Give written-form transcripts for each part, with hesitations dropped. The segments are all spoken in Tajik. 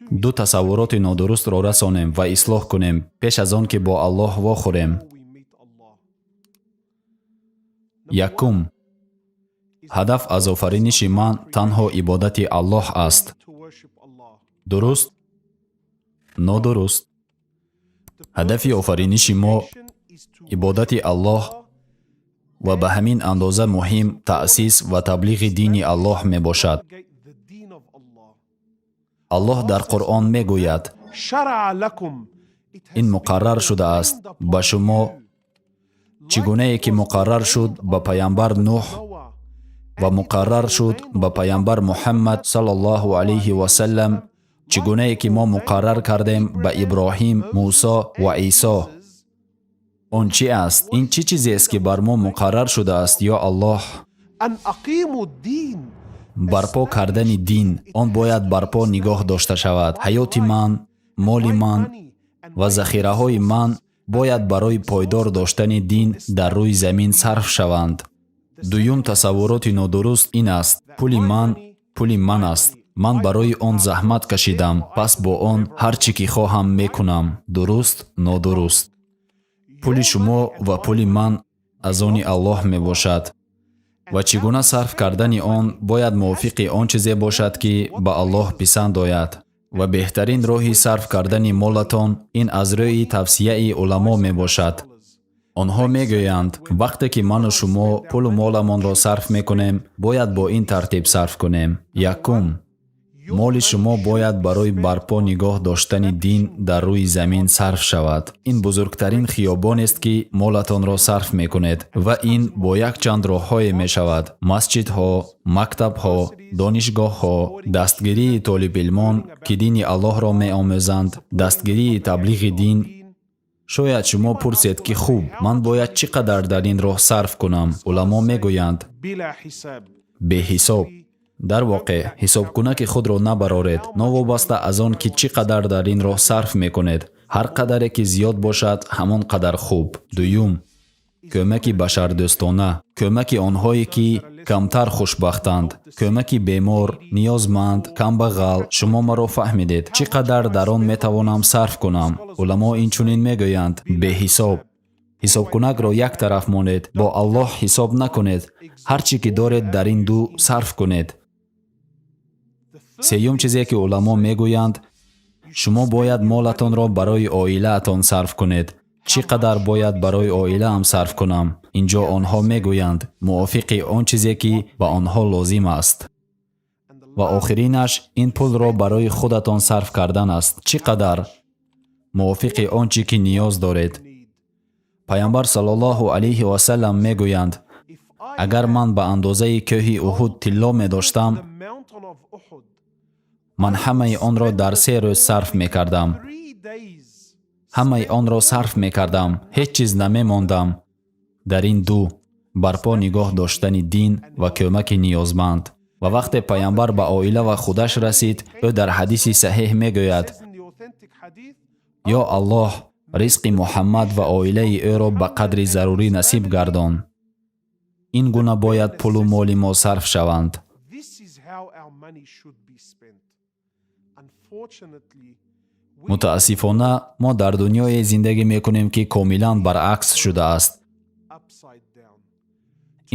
Ду тасаввуроти нодурустро расонем ва ислоҳ кунем, пеш аз он ки бо Аллоҳ вохӯрем. Якум, ҳадаф аз офариниши ман танҳо ибодати Аллоҳ аст. Дуруст? Нодуруст. Ҳадафи офариниши мо ибодати Аллоҳ ва ба ҳамин андоза муҳим таъсис ва таблиғи дини Аллоҳ мебошад. Аллоҳ дар Қуръон мегӯяд: ин муқаррар шудааст ба шумо, чӣ гунае ки муқаррар шуд ба пайғамбар Нуҳ ва муқаррар шуд ба пайғамбар Муҳаммад саллаллоҳу алайҳи васаллам, чӣ гунае ки мо муқаррар кардем ба Иброҳим, Мусо ва Исо. Он чӣ аст? Ин чӣ чизест, ки бар мо муқаррар шудааст, ё Аллоҳ? Барпо кардани дин. Он бояд барпо нигоҳ дошта шавад. Ҳаёти ман, моли ман ва захираҳои ман бояд барои пойдор доштани дин дар рӯи замин сарф шаванд. Дуюм тасаввуроти нодуруст ин аст: пули ман пули ман аст, ман барои он заҳмат кашидам, пас бо он ҳар чӣ ки хоҳам мекунам. Дуруст? Нодуруст. Пули шумо ва пули ман аз они Аллоҳ мебошад ва чӣ гуна сарф кардани он бояд мувофиқи он чизе бошад, ки ба Аллоҳ писанд ояд. Ва беҳтарин роҳи сарф кардани молатон ин аз рӯи тавсияи уламо мебошад. Онҳо мегӯянд: вақте ки ману шумо пулу моламонро сарф мекунем, бояд бо ин тартиб сарф кунем. Якум, моли шумо бояд барои барпо нигоҳ доштани дин дар рӯи замин сарф шавад. Ин бузургтарин хиёбонест, ки молатонро сарф мекунед, ва ин бо якчанд роҳҳое мешавад: масҷидҳо, мактабҳо, донишгоҳҳо, дастгирии толибилмон, ки дини Аллоҳро меомӯзанд, дастгирии таблиғи дин. Шояд шумо пурсед, ки хуб, ман бояд чӣ қадар дар ин роҳ сарф кунам? Уламо мегӯянд: беҳисоб. Дар воқеъ, ҳисобкунаки худро набароред. Новобаста аз он ки чӣ қадар дар ин роҳ сарф мекунед, ҳар қадаре ки зиёд бошад, ҳамон қадар хуб. Дуюм, кӯмаки башардӯстона, кӯмаки онҳое, ки камтар хушбахтанд, кӯмаки бемор, ниёзманд, камбағал. Шумо маро фаҳмидед. Чӣ қадар дар он метавонам сарф кунам? Уламо инчунин мегӯянд: беҳисоб. Ҳисобкунакро як тараф монед, бо Аллоҳ ҳисоб накунед. Ҳар чӣ ки доред, дар ин ду сарф кунед. Сеюм чизе, ки уламо мегӯянд: шумо бояд молатонро барои оилаатон сарф кунед. Чӣ қадар бояд барои оилаам сарф кунам? Инҷо онҳо мегӯянд: мувофиқи он чизе, ки ба онҳо лозим аст. Ва охиринаш ин пулро барои худатон сарф кардан аст. Чӣ қадар? Мувофиқи он чӣ ки ниёз доред. Пайғамбар саллаллоҳу алайҳи васаллам мегӯянд: агар ман ба андозаи кӯҳи Уҳуд тилло медоштам, ман ҳамаи онро дар 3 рӯз сарф мекардам. Ҳамаи онро сарф мекардам, ҳеҷ чиз намемондам. Дар ин ду: барпо нигоҳ доштани дин ва кӯмаки ниёзманд. Ва вақте пайғамбар ба оила ва худаш расид, ӯ дар ҳадиси саҳеҳ мегӯяд: ё Аллоҳ, ризқи Муҳаммад ва оилаи ӯро ба қадри зарурӣ насиб гардон. Ин гуна бояд пулу моли мо сарф шаванд. Мутаассифона, мо дар дунёе зиндагӣ мекунем, ки комилан баръакс шудааст.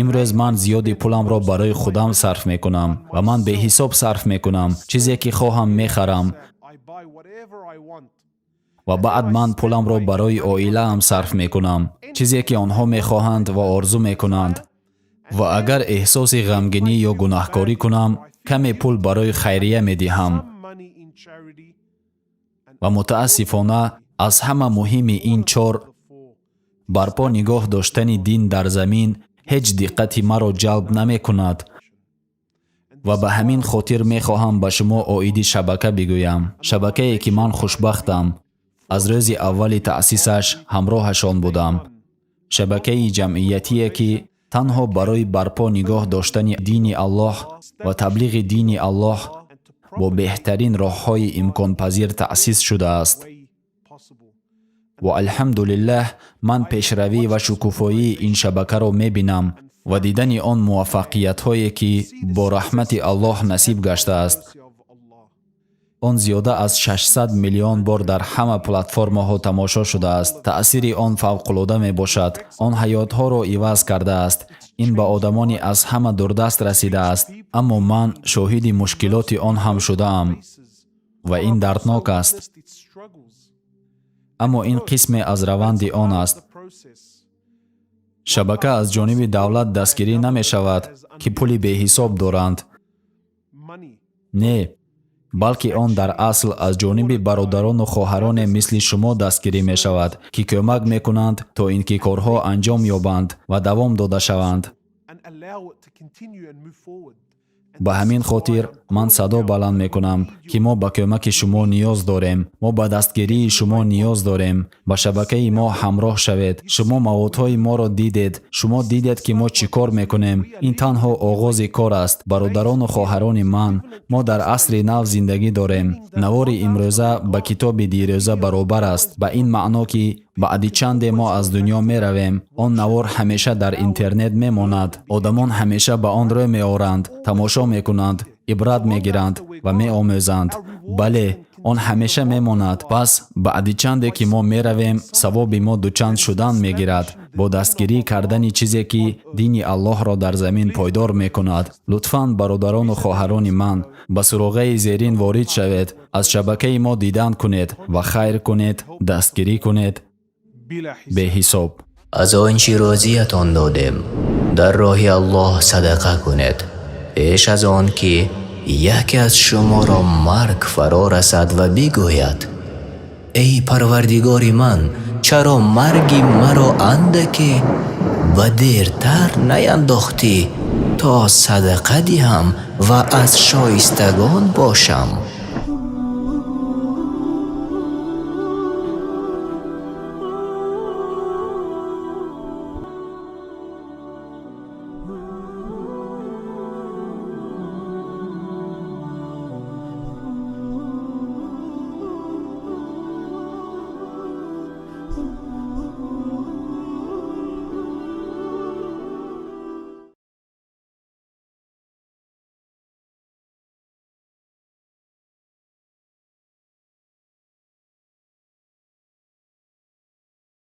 Имрӯз ман зиёди пуламро барои худам сарф мекунам ва ман беҳисоб сарф мекунам. Чизе ки хоҳам, мехарам ва баъд ман пуламро барои оилаам сарф мекунам, чизе ки онҳо мехоҳанд ва орзу мекунанд. Ва агар эҳсоси ғамгинӣ ё гунаҳкорӣ кунам, каме пул барои хайрия медиҳам. Ва мутаассифона, аз ҳама муҳими ин чор, барпо нигоҳ доштани дин дар замин, ҳеҷ диққати маро ҷалб намекунад. Ва ба ҳамин хотир мехоҳам ба шумо оиди шабака бигӯям. Шабакае, ки ман хушбахтам, аз рӯзи аввали таъсисаш ҳамроҳашон будам. Шабакаи ҷамъиятие, ки танҳо барои барпо нигоҳ доштани дини Аллоҳ ва таблиғи дини Аллоҳ бо беҳтарин роҳҳои имконпазир таъсис шудааст. Ва алҳамдулиллаҳ, ман пешравӣ ва шукуфоии ин шабакаро мебинам ва дидани он муваффақиятҳое, ки бо раҳмати Аллоҳ насиб гаштааст. Он зиёда аз 600 миллион бор дар ҳама платформаҳо тамошо шудааст. Таъсири он фавқулода мебошад. Он ҳаётҳоро иваз кардааст. Ин ба одамони аз ҳама дурдаст расидааст. Аммо ман шоҳиди мушкилоти он ҳам шудаам ва ин дарднок аст. Аммо ин қисме аз раванди он аст. Шабака аз ҷониби давлат дастгирӣ намешавад, ки пули беҳисоб доранд. Не, балки он дар асл аз ҷониби бародарону хоҳароне мисли шумо дастгирӣ мешавад, ки кӯмак мекунанд, то ин ки корҳо анҷом ёбанд ва давом дода шаванд. Ба ҳамин хотир ман садо баланд мекунам, ки мо ба кӯмаки шумо ниёз дорем, мо ба дастгирии шумо ниёз дорем. Ба шабакаи мо ҳамроҳ шавед. Шумо маводҳои моро дидед, шумо дидед, ки мо чӣ кор мекунем. Ин танҳо оғози кор аст. Бародарону хоҳарони ман, мо дар асри нав зиндагӣ дорем. Навори имрӯза ба китоби дирӯза баробар аст, ба ин маъно, ки баъди чанде мо аз дунё меравем, он навор ҳамеша дар интернет мемонад. Одамон ҳамеша ба он рӯ меоранд, тамошо мекунанд, ибрат мегиранд ва меомӯзанд. Бале, он ҳамеша мемонад. Пас баъди чанде ки мо меравем, савоби мо дучанд шудан мегирад бо дастгирӣ кардани чизе, ки дини Аллоҳро дар замин пойдор мекунад. Лутфан, бародарону хоҳарони ман, ба суроғаи зерин ворид шавед, аз шабакаи мо дидан кунед ва хайр кунед, дастгирӣ кунед беҳисоб. Аз он чӣ рӯзиятон додем, дар роҳи Аллоҳ садақа кунед, пеш аз он ки яке аз шуморо марг фаро расад ва бигӯяд: «Эй Парвардигори ман, чаро марги маро андаке ба дертар наяндохтӣ, то садақа диҳам ва аз шоистагон бошам?»